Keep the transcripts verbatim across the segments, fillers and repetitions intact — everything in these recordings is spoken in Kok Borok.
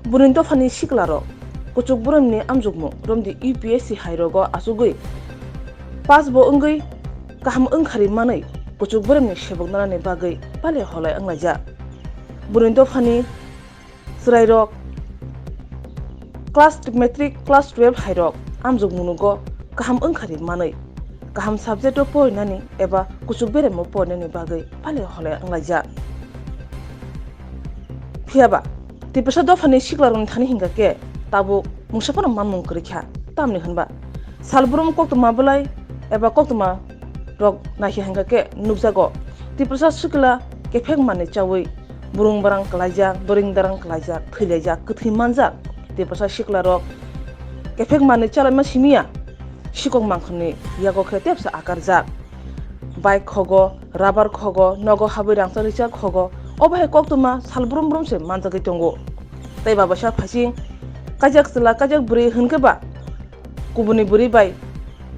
Buini dophani siklarok kuchuk boromni amjokmung romdi U P S C hairogo achugwi pass bo wngwi kaham wngkhari manwi kuchuk boromni sebok nanani bagwi pale holai wnglaijak. Buini dophani chwrairok class matric, class twelve hairok amjokmungo kaham wngkhari manwi kaham subject o porinani eba kuchuk beremo porinani bagwi pale holai wnglaijak. Phiyaba Tiprasa dophani siklarokni thani hingkha khe tabuk mungsa phano manmung kwrwi kha, tamni hwnba salbrum koktwma belai eba koktwma rok naikhe hingkha khe nukjago Tiprasa sikla kephek manwi chawi burung barang kwlaijak, doring darang kwlaijak, thwilaijak, kwthwi manjak. Tiprasa siklarok kephek manwi chalaima simiya sikok mangkhorni yago khe tepsa akarjak. Bike khogo, rubber khogo, nogo habwi rangchak rijak khogo, obo hai koktwma sal brum brum se manjagwi tongo. Tei babaisa phaising kaijak chwla kaijak bwrwi hwnkhe ba kubuni bwrwi bai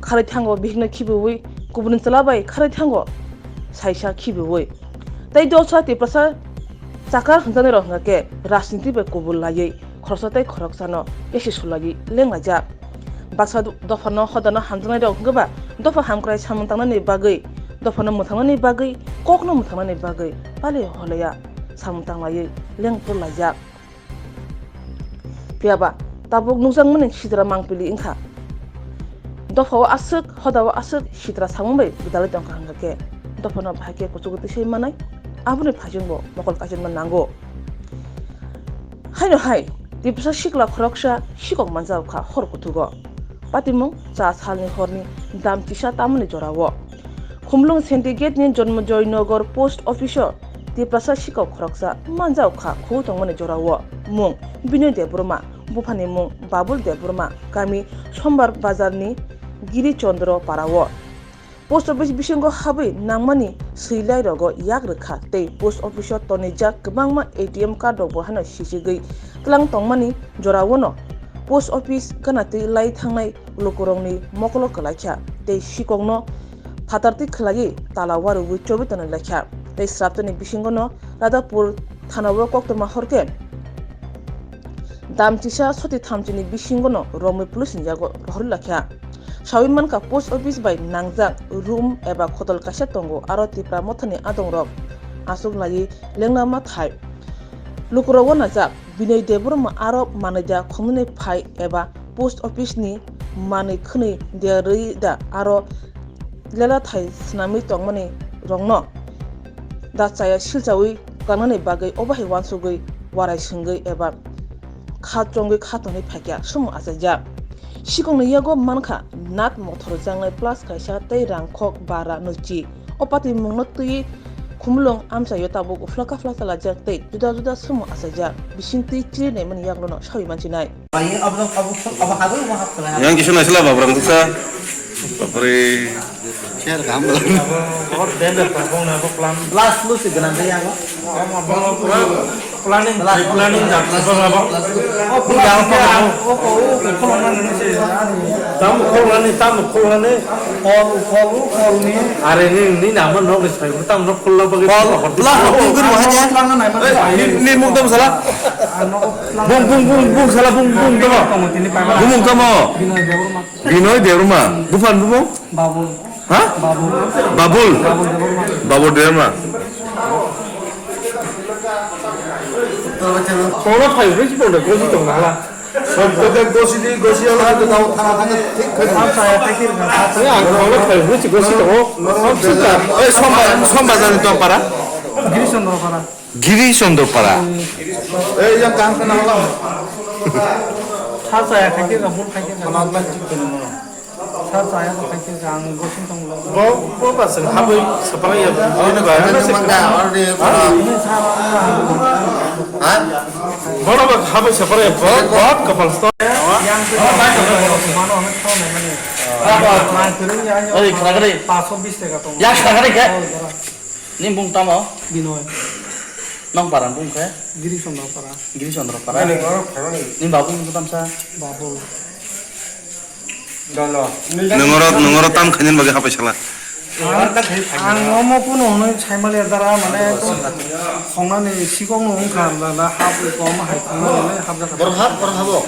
kharwi thango bihikno khibiwi, kubuni chwla bai kharwi thango saisa khibiwi. Tei dolsa Tiprasa chakar hwnjaknairok hwnkha khe rajniti bai kubul laiwi khoroksa tei khoroksano yasi sulaiwi lenglaijak. Baksa do-, dophano hodano hamjaknairok hwnkhe ba dopha hamkrai samung tangnani bagwi, dophano mwthangnani bagwi, kokno mwthangnani bagwi pali holeya samung tanglaiwi lengpur laijak. Phiyaba tabuk nukjakmani sitra mangpili wngkha. Dophao aswk, hodao aswk sitra samung bai gwdalwi tongkha hwnkha khe dophano bahai khe kuchugo tisai manai, aboni phaisingbo mokol kaisingma nango. Haino hai, Tiprasa sikla khoroksa sikok manjak kha hor kuthugo. Patimung cha salni horni dam kisa tamoni jorao. Khumlung Sendigate ni Jonmojoy Nagar post office o Tiprasa sikok khoroksa manjak kha khu tongmani jorao. Mung Binoy Debbarma, buphani mung Babul Debbarma, kami Sombar Bazar ni Giri Chandra Parao. Post office bisingo habwi nangmani swilai rogo yak rwkha tei post office o tonijak kwbangma A T M card rokbo hano sisigwi tlang tongmani jorao no post office gana twi lai thangnai lukurokni mokolo kwlaikha tei sikokno phatartwi khwlaiwi tala warwi chobi tonwi laikha tei sraptani bisingo no Radhapur thanao koktwma horkhe dam kisa soti thamchini bisingo no romwi police ni yago rohorwi lakha. Sawi mankha post office bai nangjak room eba khotol kaisa tongo, aro Tipra mothani adongrok aswk laiwi lengnama thai. Lukurok uanajak Binoy Debbarma aro manwi da khumnwi phai eba post office ni manwi khwnwi derwi da aro lela thai swnamwi tongmani rokno da chaya silchawi tlangnani bagwi obo hai uansugwi warai swngwi eba kha chongwi kha tonwi phaikha sumo achaijak. Sikokni yago mankha nat mothor jangnai plus kaisa tei rangkhok bara nwichi. O patimungno twiwi Khumulwng amchaio tabuk uphla kaphla chalajak tei juda juda sumo achaijak bisingtwi chiri naimani yaklono sawi manchinai. Yang kisu naisila babrang tuksa. Bapre. Share kaham bwlai. Abo, abo dam bai tongo, abo plan. Last lu si gwnang de yago. Abo, abo pura planning, planning jak, abo, abo. O pura, o, o, o, o, o, o, tam khulnani, tam khulnani, o, o, o, o, ni. Are ni, ni nama nok ni sai, tam nok khulna bagwi. Kol, plus nok ni guru hai de. Ni, ni mung tam sala. Bung, bung, bung, bung, sala, bung, bung, tamo. Bung, bung, tamo. Binoy Debbarma. Binoy Debbarma. Buphan bumung? Babul. Ha? Babul. Babul. Babul Debbarma. Babul Debbarma. Kono phai ri si bonda gosi tong nala. Sabta gosi di gosi ala to tao thana thana thik khai. Ang saya thik khai. Ni ang kono phai ri si gosi tong. Ang suka. Oi, Somba-, Somba jani tong para? Giri Chandra para. Giri Chandra para. Eh, yang kang kena malam. Sa saya khaikhe ka, bul khaikhe ka. Malam lang chik kena malam. Sa saya khaikhe ka, ang gosing tong lo. Bo, bo ba sing habai sapara ya. Ini ba, ini sing mangga, orang dia. Ha? Ini sa. Ha? Bo ba habai sapara ya, bo, bo kapal sto. Yang tu mano, mano, mano. Apa? Mano, kering ya, ya. Oi, khagari. Paso bis teka tong. Ya, khagari ka? Oh, darah. Ni bung tamo? Binoy. Nong para bung khe? Giri Chandra para. Giri Chandra para. Ani ngorok thangani. Ni babu ni tamsa? Babu. Dolo. Nongoro, nongoro tam khanin bagi hapai sala. Ang omo kuno hwnwi saimaliya dara mane khongnani sikokno wngkha na hap kom hai khongnani hap jakha. Borok hap, borok habo.